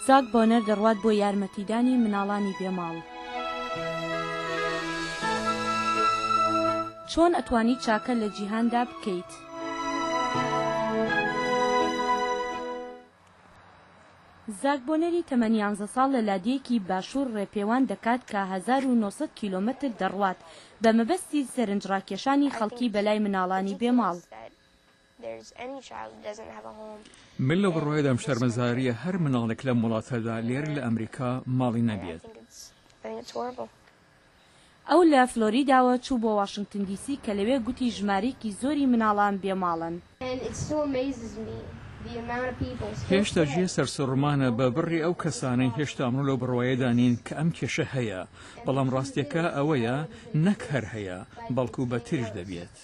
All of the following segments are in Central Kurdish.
زاک بۆنەر دەڕوات بۆ یارمەتیدانی مناڵانی بێ ماڵ. چۆن ئەتوانی چاکە لە جیهاندا بکەیت؟ زاک بۆنەری تەمەن یانزە ساڵ لە لادێیەکی باشوور ڕێپێوان دەکات کە 1900 کیلۆمەتر دەڕوات بە مەبەستی سەرنجڕاکێشانی خەڵکی بەلای مناڵانی بێ ماڵ. من لەو بڕوایەدام شەرمەزارییە هەر مناڵێک لەم وڵاتەدا لێرە لە ئەمریکا ماڵی نەبێت. ئەو لە فلۆریداوە چوو بۆ واشنگتن دیسی کە لەوێ گوتی ژمارەیەکی زۆری مناڵان بێ ماڵن. هێشتا جێی سەرسوڕمانە بە بڕی ئەو کەسانەی هێشتا ئەمڕۆ لەو بڕوایەدا نین کە ئەم کێشە هەیە، بەڵام ڕاستییەکە ئەوەیە نەک هەر هەیە، بەڵکو بەدتریش دەبێت.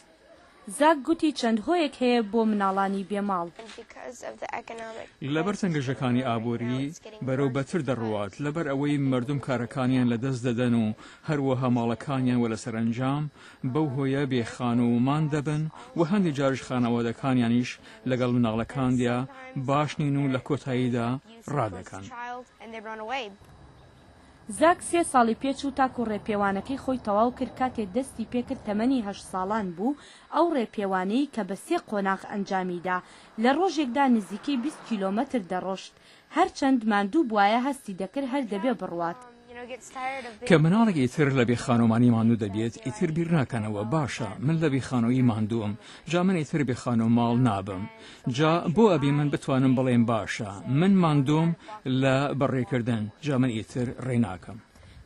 زاک گوتی چەند هۆیەک هەیە بۆ مناڵانی بێ ماڵ. لەبەر تەنگەژەکانی ئابووری بەرەو بەتر دەڕوات، لەبەر ئەوەی مەردوم کارەکانیان لەدەست دەدەن و هەروەها ماڵەکانیان و لەسەرەنجام بەو هۆیە بێ خانوومان دەبن و هەندێ جاریش خانەوادەکانیانیش لەگەڵ مناڵەکاندیا باش نین و لە کۆتاییدا ڕادەکەن. زاک سێ ساڵی پێچوو تاکو ڕێپێوانەکەی خۆی تەواو کرد کاتێ دەستی پێکرد تەمەنی هەشت ساڵان بوو، ئەو ڕێپێوانەی کە بە سێ قۆناغ ئەنجامی دا لە ڕۆژێکدا نزیکەی 20 کیلۆمەتر دەڕۆشت، هەرچەند ماندوو بوایە هەستی دەکرد هەر دەبێ بڕوات. کە مناڵێک ئیتر لە بێخانومانی ماندوو دەبێت ئیتر بیر ناکەنەوە باشە من لە بێخانوویی ماندووم جا من ئیتر بێخانوماڵ نابم جا بۆ ئەبی من بتوانم بڵێم باشە من ماندووم لە بەڕێکردن جا من ئیتر ڕێ ناکەم.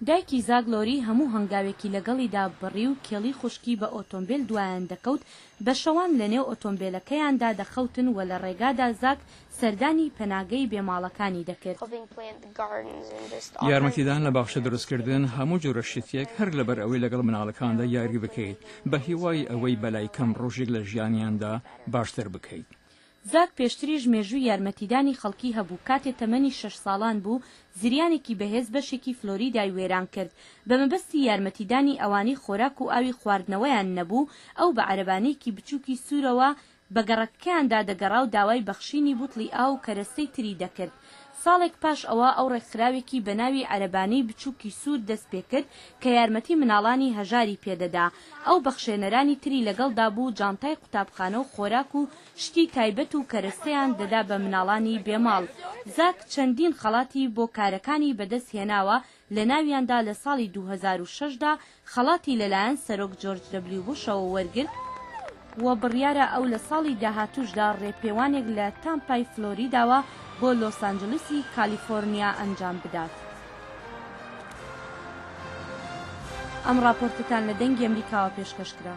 دایکی زاک لۆری هەموو هەنگاوێکی لەگەڵیدا بڕی و کێڵی خوشکی بە ئۆتۆمبێل دوایان دەکەوت، بە شەوان لەنێو ئۆتۆمبێلەکەیاندا دەخەوتن و لە ڕێگادا زاک سەردانی پەناگەی بێ ماڵەکانی دەکرد. یارمەتیدان لە باخچە دروستکردن هەموو جۆرە شتێک هەر لەبەر ئەوەی لەگەڵ مناڵەکاندا یاری بکەیت بە هیوای ئەوەی بەلای کەم ڕۆژێک لە ژیانیاندا باشتر بکەیت. زاک پێشتریش مێژووی یارمەتیدانی خەڵکی هەبوو، کاتێ تەمەنی شەش ساڵان بوو، زریانێکی بەهێز بەشێکی فلۆریدای وێران کرد. بە مەبەستی یارمەتیدانی ئەوانەی خۆراک و ئاوی خواردنەوەیان نەبوو، ئەو بە عەرەبانەیەکی بچووکی سوورەوە بە گەڕەکەکەیاندا دەگەڕا و داوای بەخشینی بوتڵی ئاو و کەرەستەی تری دەکرد. ساڵێک پاش ئەوە ئەو ڕێکخراوێکی بە ناوی عەرەبانەی بچووکی سوور دەست پێ کرد کە یارمەتی مناڵانی هەژاری پێ دەدا. ئەو بەخشێنەرانی تری لەگەڵدا بوو جانتای قوتابخانە و خۆراک و شتی تایبەت و کەرەستەیان دەدا بە مناڵانی بێ ماڵ. زاک چەندین خەڵاتی بۆ کارەکانی بەدەست هێناوە لەناویاندا لە ساڵی 2006 دا خەڵاتی لەلایەن سەرۆک جۆرج دەبلیو بوشەوە وەرگرت و بڕیارە ئەو لە ساڵی داهاتووشدا ڕێپێوانێک لە تامپای فلۆریداوە بۆ لۆس ئانجلسی کالیفۆرنیا ئەنجام بدات. ئەم ڕاپۆرتەتان لە دەنگی ئەمریکاوە پێشکەش کرا.